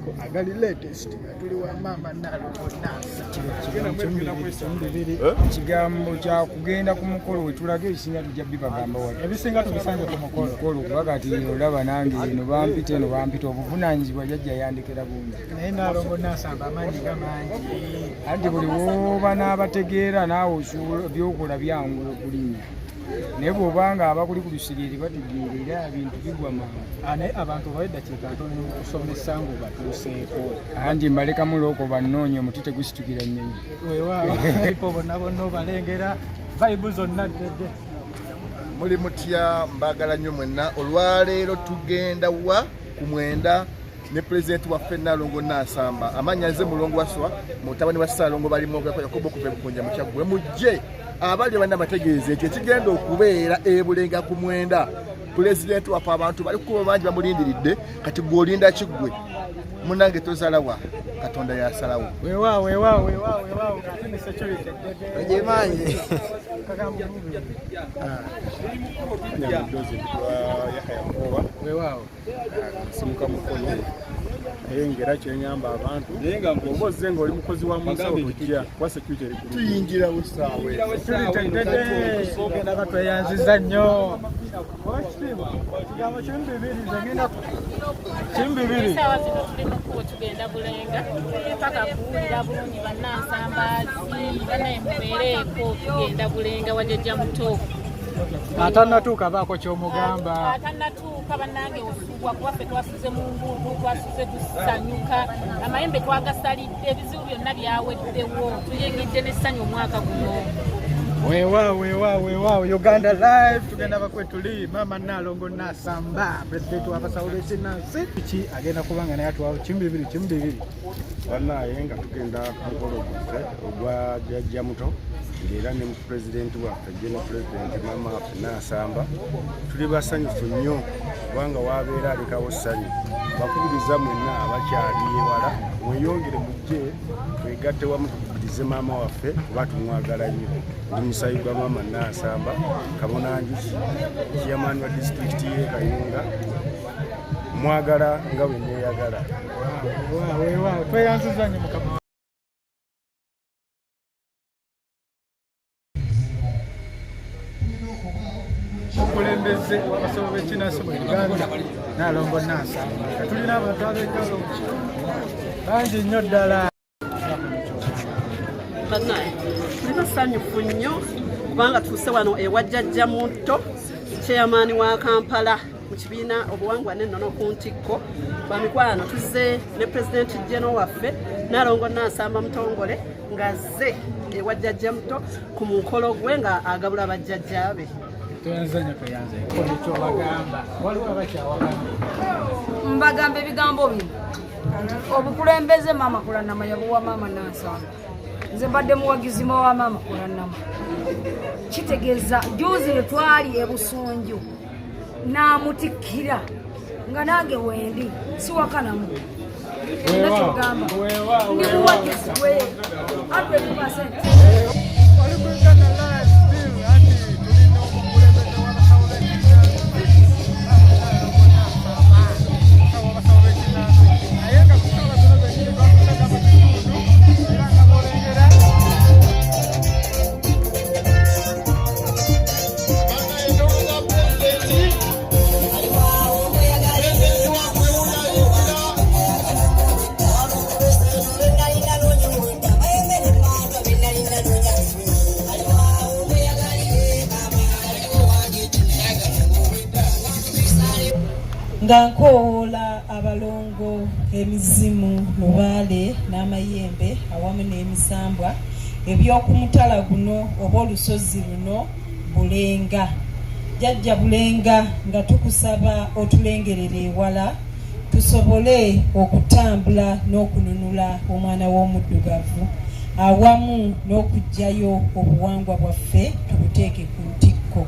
Tubateereko agali latest nga tuli wa maama Nalongo Nansa. Kigambo kya kugenda ku mukolo wetulaga, ebisinga tujja bibagamba wali. Ebisinga tubisange ku mukolo. Mukolo, kuba kati olaba nange eno bampita, eno bampita, obuvunaanyizibwa jajja yandekera bungi. Naye Nalongo Nansamba amaanyi gamangi. Anti buli woba n'abategeera naawe osobola byokola byangu okulinnya, naye bw'obanga abakuli ku lusiriri bategeera era bintu bigwa mangu. Naye abantu bawe eddakiika ntono okusomesa ng'obatuuseeko. Anti mbalekamu looko bannoonya, omuti tegusitukira nnyonyi. Weewaawo, people bonna bonna obalengera, vibe zonna ddedde. Muli mutya? Mbagala nnyo mwenna. Olwaleero tugenda wa ku 9 ne pulezidenti waffe Nalongo Nansamba. Amannya nze Mulongo Waswa, mutabani wa Ssaalongo balimu Yakobo okuva ebukunja mukyaggwe. Mujje abali banna bategeeza ekyo ekigenda okubeera ebulenga ku 9. Pulezidenti waffe abantu bali kukuba bangi bamulindiridde. Kati gwe olinda kiggwe munange, tozalawa, Katonda yasalawo. Weewaawo, weewaawo, weewaawo, weewaawo, kati ne security ddedde. Ogimanyi. Kagambo. Nyamudozi wa Yahaya Mukoba. Weewaawo. Nsimuka Mukono, naye ngera kyeŋŋamba abantu, oba ozze ng'oli mukozi wa munsawo, tojja kuba security eri ku Tuyingirawo saawa. Security ddedde. Ogenda batweyanziza nnyo. Owekitiibwa, kigambo kimu bibiri, nze ngenda kimu bibiri. Essaawa zino tuli mu kkubo tugenda Bulenga paka kuwulira bulungi. Bannansambazi banaye, mubeereeko, tugenda Bulenga wajjajja muto. Atannatuuka baako kyomugamba. Atannatuuka bannange, osubwa kuba ffe twasuze mu nguudo, twasuze tusanyuka, amayembe twagasalidde, ebizibu byonna byaweddewo, tuyingidde n'essanyu omwaka guno. Weewaawo, weewaawo, weewaawo. Uganda Live, tugenda bakwe tuli maama Nalongo Nasamba, pulezidenti w'abasawo b'ekinnansi. Ki agenda kuba nga naye atuwawo kimu bibiri, kimu bibiri. Bannaaye, nga tugenda ku mukolo gwaffe ogwa jjajja muto, ng'era ne pulezidenti waffe, general pulezidenti maama waffe Nansamba, tuli basanyufu nnyo kubanga wabeera alekawo ssanyu. Bakubiriza mwenna abakyali ewala, mweyongere mujje twegatte wamu tukubirize maama waffe kuba tumwagala nnyo. Ndi musayi gwa maama Nansamba, Kabonanjuki, chairman wa disitulikiti y'e Kayunga. Mwagala nga bwe neeyagala. Weewaawo, weewaawo, tweyanziza nnyo mukama. Omukulembeze w'abasawo b'ekinnansi mu Uganda, Nalongo Nansamba. Tulina abantu ab'enjawulo bangi nnyo ddala. Bannaye, tuli basanyufu nnyo kubanga tuuse wano ewa jjajja muto, chairman wa Kampala mu kibiina obuwangwa n'ennono ku ntikko. Bamikwano, tuzze ne pulezidenti general waffe Nalongo Nansamba Mutongole, ng'azze ewa jjajja muto ku mukolo gwe nga agabula bajjajjaabe. Tweyanziza nnyo, tweyanze ekyobagamba, waliwo abakyawagamba. Mbagamba ebigambo bino: obukulembeze maama Kulanama yabuwa maama Nansamba. Nze mbadde muwagizi wa maama Kulanama. Kitegeeza juzi lwe twali ebusunju n'amutikkira nga nange wendi siwakanamu nakyogamba, ndi muwagizi we 100%. Oli ku Uganda Live still, anti tulina omukulembeze w'abasawo b'ekinnansi, w'abasawo b'ekinnansi, naye nga ku ssaawa zino zennyini twakusaga mu kitundu era nga bw'olengera. Nga nkoowoola abalongo, emizimu, lubaale n'amayembe awamu n'emisambwa eby'okumutala guno oba olusozi luno Bulenga, jjajja Bulenga, nga tukusaba otulengerere ewala tusobole okutambula n'okununula omwana w'omuddugavu awamu n'okuggyayo obuwangwa bwaffe tubuteeke ku ntikko.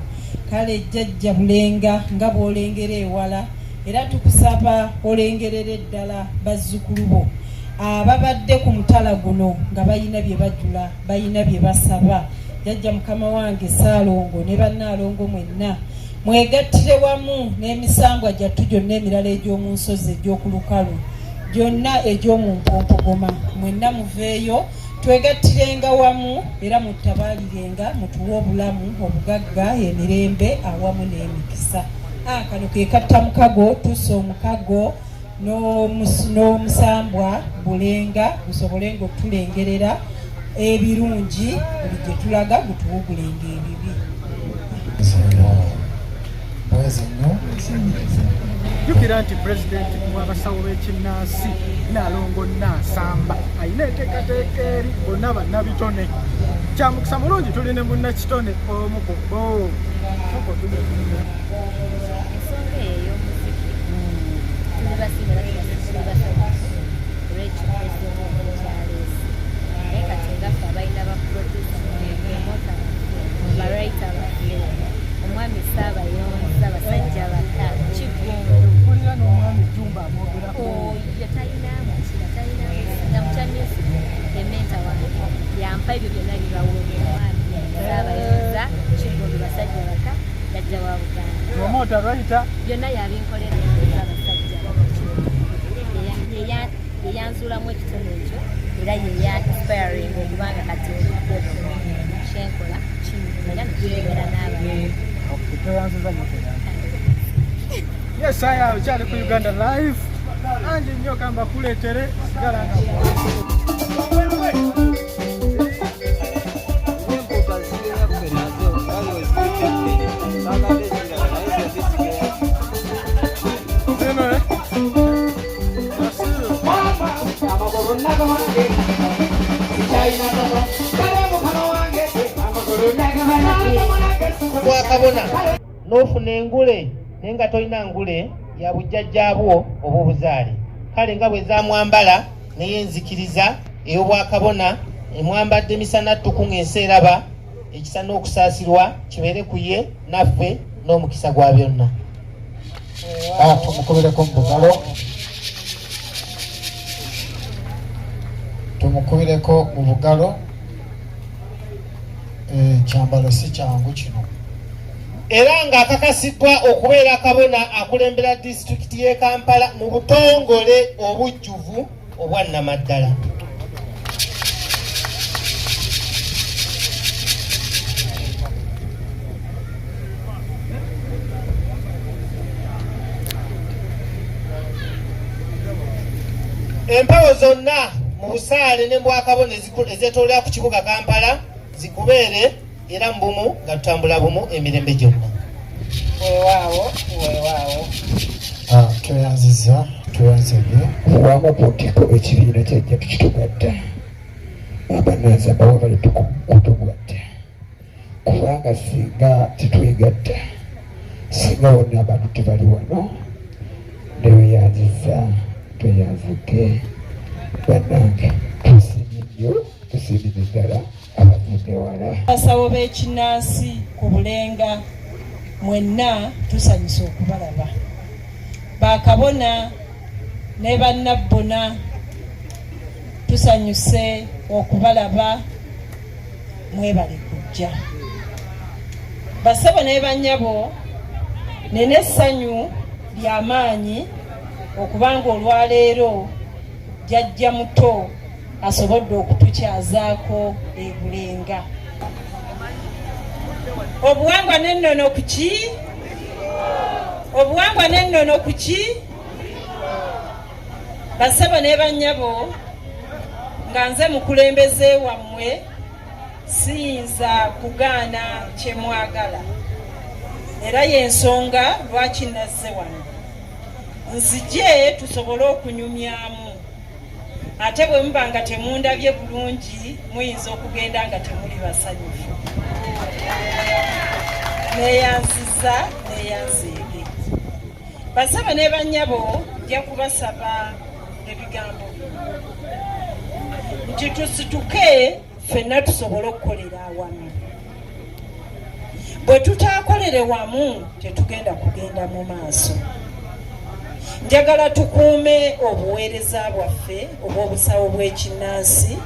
Kale jjajja Bulenga, nga bw'olengera ewala, era tukusaba olengerere ddala bazzukulu bo ababadde ku mutala guno nga balina bye bajula, balina bye basaba. Jjajja mukama wange Saalongo ne bannaalongo mwenna mwegattire wamu n'emisambwa gyattu gyonna emirala egy'omu nsozi egy'oku lukalu. gyonna egy'omu mpompogoma mwenna muveeyo twegattirenga wamu era muttabaalirenga mutuwe obulamu obugagga emirembe awamu n'emikisa ah, kano ke katta mukago tussa omukago n'omusambwa bulenga gusobole nga otulengerera ebirungi buli gye tulaga gutuwugulenga ebibi. Jjukira nti pulezidenti w'abasawo b'ekinnansi Nalongo Nansamba alina enteekateeka eri bonna bannabitone. Kyamukisa mulungi tuli ne munnakitone omu ku bo. Ensonga eyo ey'omuziki tuli basiima era tuli basanyufu olw'ekyo pulezidenti waffe kyaleese naye kati nga ffe abalina ba producer promota baffe baraita baffe omwami Ssaabayonza basajja baka Kiggundu mpulira n'omwami Jumba amwogerako oyo talina mukira talina musinga mukya music ementa wange yampa ebyo byonna bibaweerera omwami Ssaabayonza Kiggundu basajja baka jajja wa Buganda promota writer byonna yabinkolera abasajja yeyanzuulamu ekitone ekyo era yeya inspiring okubanga kati kyenkola kinyumira nekinyumira n'abalala. Tweyanziza nnyo tweyanziza. Yes, aya okyali ku Uganda Live. Angi nnyo kamba kuleetere sigala nga Bwakabona n'ofuna engule naye nga tolina ngule ya bujjajjaabwo obw'obuzaale kale nga bwe zamwambala naye enzikiriza ey'obwakabona emwambadde misana ttuku ng'ensi eraba ekisa n'okusaasirwa kibeere ku ye naffe n'omukisa gwa byonna. Ah, tumukubireko mu bugalo tumukubireko mu bugalo eh, kyambalo si kyangu kino era ng'akakasiddwa okubeera kabona akulembera disitulikiti y'e Kampala mu butongole obujjuvu obwa nnamaddala. Empewo zonna mu busaale ne bwakabona ezeetoolera ku kibuga Kampala zikubeere era mu bumu nga tutambula bumu emirembe gyonna. Weewaawo, weewaawo. Ah, tweyanziza tweyanzege wamu ku ntiko ekibiina kyajja tukitugatta abananzamba wabale kutugatta kubanga singa tetwegatta singa wonna abantu tebali wano neweyanziza tweyanzige bannange tusiimye nnyo tusiimire ddala abavudde wala. Abasawo b'ekinnansi ku Bulenga mwenna tusanyuse okubalaba. Bakabona ne bannabbona tusanyuse okubalaba mwebale kujja. Bassebo ne bannyabo nina essanyu lya maanyi okubanga olwaleero jjajja muto asobodde okutukyazaako e Bulenga. Obuwangwa n'ennono ku ki? Obuwangwa n'ennono ku ki? Bassebo ne bannyabo, nga nze mukulembeze wammwe siyinza kugaana kye mwagala era y'ensonga lwaki nazze wano nzije tusobole okunyumyamu. Ate bwe muba nga temundabye bulungi muyinza okugenda nga temuli basanyufu. Neeyanziza neeyanzeege. Basaba ne bannyabo nja kubasaba ebigambo bino nti tusituke ffenna tusobole okukolera awamu. Bwe tutaakolere wamu tetugenda kugenda mu maaso. Njagala tukuume obuweereza bwaffe obw'obusawo bw'ekinnansi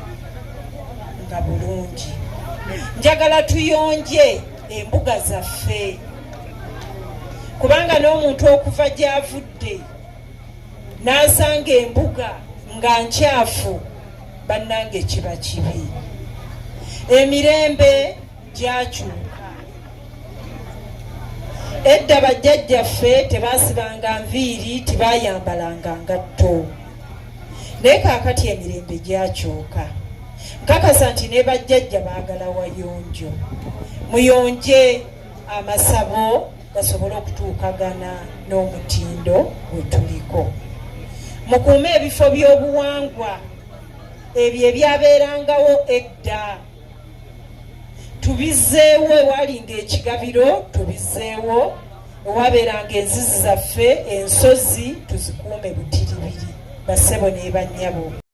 nga bulungi. Njagala tuyonje embuga zaffe kubanga n'omuntu okuva gy'avudde. N'asanga embuga nga nkyafu, bannange kiba kibi. Emirembe gyakyuka. Edda bajjajjaffe tebaasibanga nviiri, tebaayambalanga ngatto, naye kaakati emirembe gyakyuka. Nkakasa nti ne bajjajja baagala wayonjo. Muyonje amasabo gasobole okutuukagana n'omutindo gwe tuliko. Mukuume ebifo by'obuwangwa ebyo ebyabeerangawo edda, tubizzeewo. Ewalinga ekigabiro tubizzeewo, ewabeeranga enzizi zaffe, ensozi tuzikuume butiribiri. Bassebo ne bannyabo.